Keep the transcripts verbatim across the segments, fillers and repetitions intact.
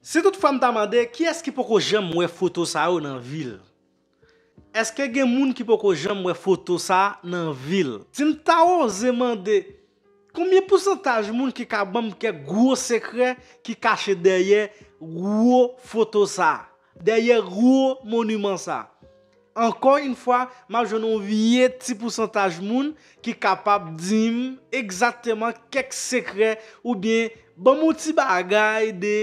Si toutfwa m ta mande, kiyès ki poko janm wè foto sa yo nan vi l? Èske gen moun ki poko janm wè foto sa nan vi l? Si m ta oze mande, konbyen pousantaj moun ki ka ban m kèk gwo sekrè ki kache dèyè gwo foto sa, dèyè gwo moniman sa? Ankò yon fwa, m ap jwenn yon vye ti pousantaj moun ki kapab di m egzakteman kèk sekrè oubyen ban m yon ti bagay de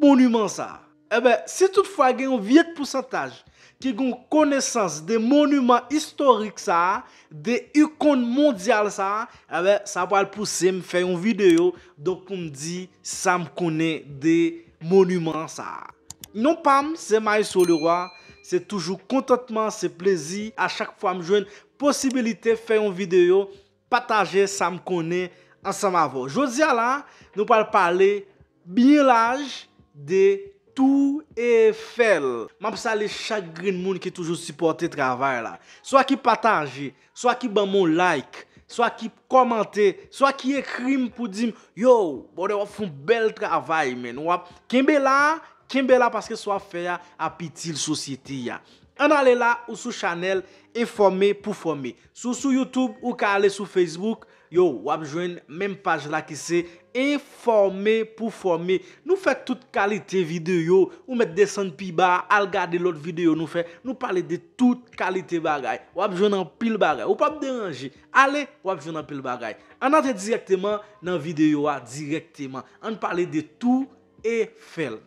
moniman sa. Enben, si toutfwa gen yon vye ti pousantaj ki gen yon konesans de moniman istorik sa a, de ikòn mondyal sa a, enben, sa pral pouse m fè yon videyo, donk pou m di sa m konnen de moniman sa a. Non pa m, se Maestro Leroy, se toujou kontantman, se plezi a chak fwa m jwenn posibilite fè yon videyo, pataje sa m konnen ansanm avè w. Jodi a la, nou pral pale byen laj de Tou Efèl. M ap salye chak grenn moun ki toujou sipòte travay la. Swa ki pataje, swa ki ban m yon like, swa ki kòmante, swa ki ekri m pou di m, yo, brother, w ap fè yon bèl travay, man. W ap kenbe la, kenbe la paske sa w ap fè a ap itil sosyete a. Ann ale la, ou sou chanèl Enfòme pou Fòme. Si w sou YouTube, ou ka ale sou Facebook, yo, w ap jwenn menm paj la ki se Enfòme pou Fòme. Nou fè tout kalite videyo, ou mèt desann pi ba, al gade lòt videyo nou fè, nou pale de tout kalite bagay. W ap jwenn anpil bagay. Ou p ap deranje. Ale, w ap jwenn anpil bagay. Ann antre dirèkteman nan videyo a dirèkteman. Ann pale de Tou Efèl.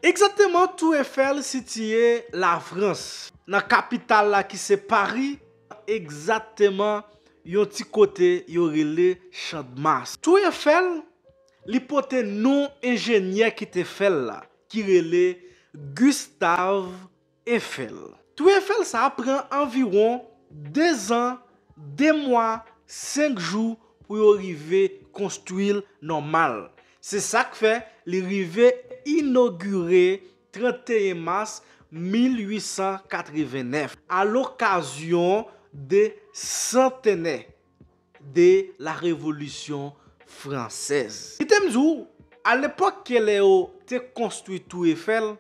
Egzakteman, Tou Efèl sitiye Lafrans, nan kapital la ki se Pari, egzakteman yon ti kote yo rele Chanmas. Tou Efèl, li pote non enjenyè ki te fè l la, ki rele Gustave Eiffel. Tou Efèl sa a pran anviwon de zan, de mwa, senk jou pou yo rive konstwi l nòmal. Se sa k fè li rive inogire tranteyen mas mil uit san katreven nèf, a lokazyon de santènè de la Révolution Française. Kite m di w, alepòk ke lè yo te konstwi Tou Efèl,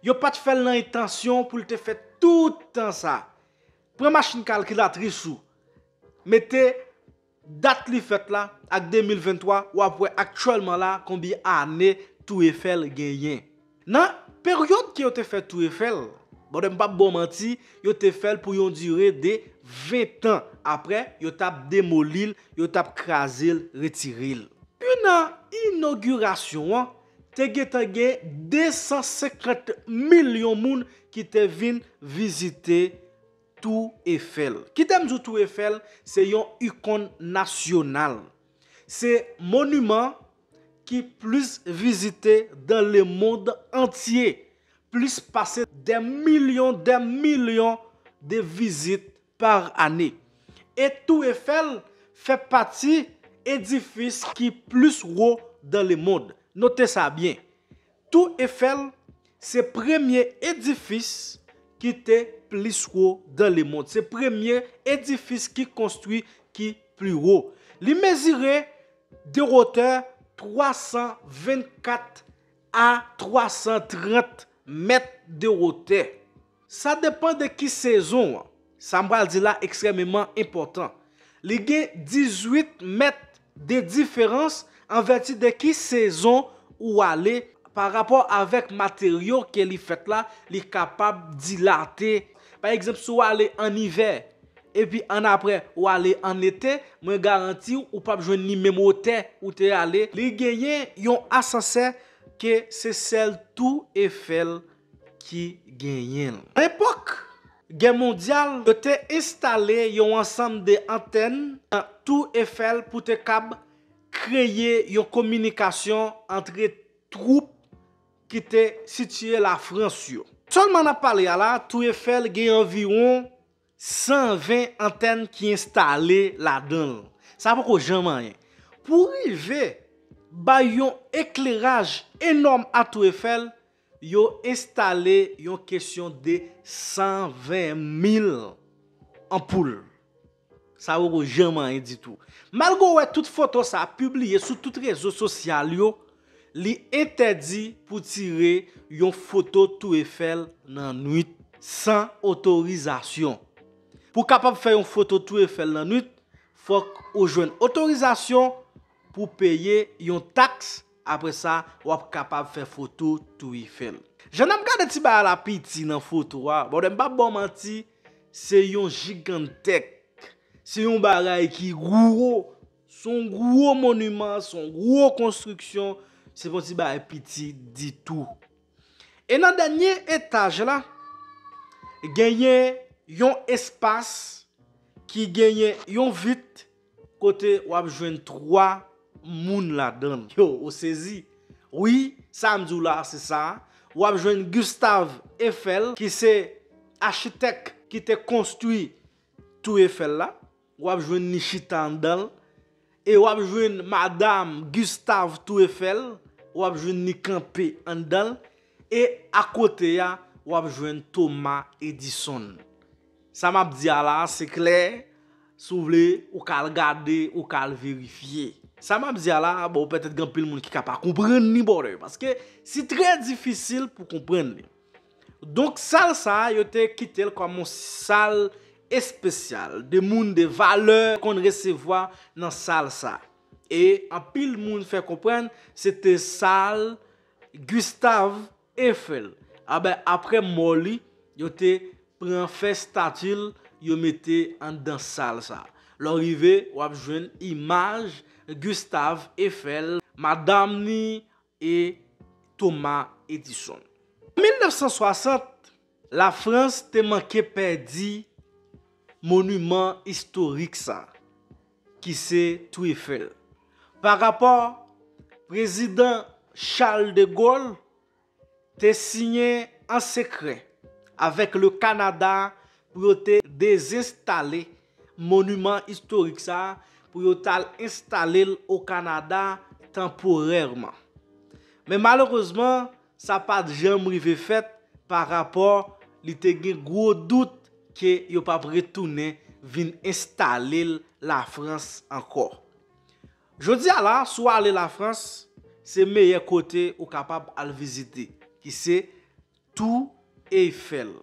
yo pa t fè l nan entansyon pou l te fè tout tan sa. Pran machin kalkilatris ou, mete dat li fèt la ak de mil venntwa, w ap wè aktyèlman la konbyen ane Tou Efèl genyen. Nan peryòd ke yo te fè Tou Efèl, brother, m p ap ba w manti, yo te fè l pou yon dire de ven tan. Apre, yo t ap demoli l, yo t ap kraze l, retire l. Pi nan inogirasyon an, te gentan gen de san senkant milyon moun ki te vin vizite Tou Efèl. Kite m di w, Tou Efèl se yon ikòn nasyonal. Se moniman ki plis vizite dans le monde entier, plis pase des millions, des millions de visites par année. E Tou Efèl fè pati edifis ki plis wo dans le monde. Note sa byen. Tou Efèl se premye edifis ki te plis wo dans le monde. Se premye edifis ki konstwi ki pli wo. Li mezire de wotè twa san vennkat a twa san trant mèt de wotè. Sa depann de ki sezon an. Sa m pral di la ekstrèmeman enpòtan. Li gen dizuit mèt de diferans an vèti de ki sezon ou ale pa rapò avèk materyo ke li fèt la, li kapab dilate. Pa egzanp, si w ale an ivè, epi annapre ou ale an ete, mwen garanti w, ou p ap jwenn ni menm wotè ou te ale. Li genyen yon asansè ke se sèl Tou Efèl ki genyen l. Nan epòk gè mondyal, yo te enstale yon ansanm de antèn nan Tou Efèl pou te kab kreye yon kominikasyon antre twoup ki te sitiye Lafrans yo. Sèlman n ap pale a la, Tou Efèl gen anviwon san ven antèn ki enstale ladan l. Sa poko janm anyen. Pou rive bay yon ekleraj enòm a Tou Efèl, yo enstale yon kesyon de san ven mil anpoul. Sa poko janm anyen ditou. Malgre w wè tout foto sa pibliye sou tout rezo sosyal yo, li entèdi pou tire yon foto Tou Efèl nan nwit san otorizasyon. Pou w kapab fè yon foto Tou Efèl nan nwit, fòk ou jwenn otorizasyon pou peye yon taks. Apre sa, w ap kapab fè foto Tou Efèl. Jan n ap gade ti bagay la piti nan foto a, bon, m p ap ba w manti, se yon jigantèk. Se yon bagay ki gwo. Se yon gwo moniman, se yon gwo konstriksyon. Se pa yon ti bagay piti ditou. E nan dènye etaj la, genyen yon espas ki genyen yon vit kote w ap jwenn twa moun ladan l. Yo, ou sezi. Wi, sa m di w la, se sa. W ap jwenn Gustave Eiffel, ki se achitèk ki te konstwi Tou Efèl la. W ap jwenn li chita anndan l. E w ap jwenn madanm Gustave Tou Efèl, w ap jwenn li kanpe anndan l. E akote a, w ap jwenn Thomas Edison. Sa m ap di a la, se klè, si w vle, ou ka al gade, ou ka al verifye. Sa m ap di a la, bon, petèt gen anpil moun ki ka pa konprann li, brother, paske se trè difisil pou konprann li. Donk, sal sa a, yo te kite l kòm yon sal espesyal. De moun de valè konn resevwa nan sal sa. E anpil moun fè konprann se te sal Gustave Eiffel. Aben, apre mò li, yo te pran fè estati l, yo mete anndan sal sa. Lè w rive, w ap jwenn imaj Gustave Eiffel, madanm ni, e Thomas Edison. An mil nèf san swasant, Lafrans te manke pèdi moniman istorik sa, ki se Tou Efèl. Pa rapò, prezidan Charles de Gaulle te siyen an sekrè avèk le Canada pou yo te dezenstale moniman istorik sa a, pou yo t al enstale l o Kanada tanporèman. Men malerezman, sa pa t janm rive fèt pa rapò li te gen gwo dout ke yo p ap retounen vin enstale l Lafrans ankò. Jodi a la, si w ale Lafrans, se meyè kote ou kapab al vizite, ki se Tou Eyfèl.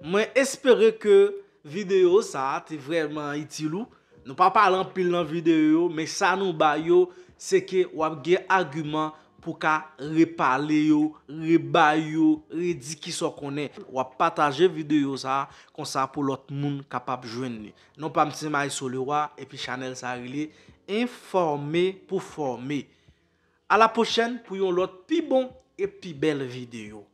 Mwen espere ke videyo sa a te vrèman itil ou. Nou pa pale anpil nan videyo yo, men sa nou ba yo, se ke w ap gen agiman pou ka repale yo, rebay yo, redi kisa w konnen. W ap pataje videyo sa a, konsa pou lòt moun kapab jwenn li. Non pa m se Maestro Leroy, epi chanèl sa a rele Enfòme pou Fòme. A la pwochèn pou yon lòt pi bon e pi bèl videyo.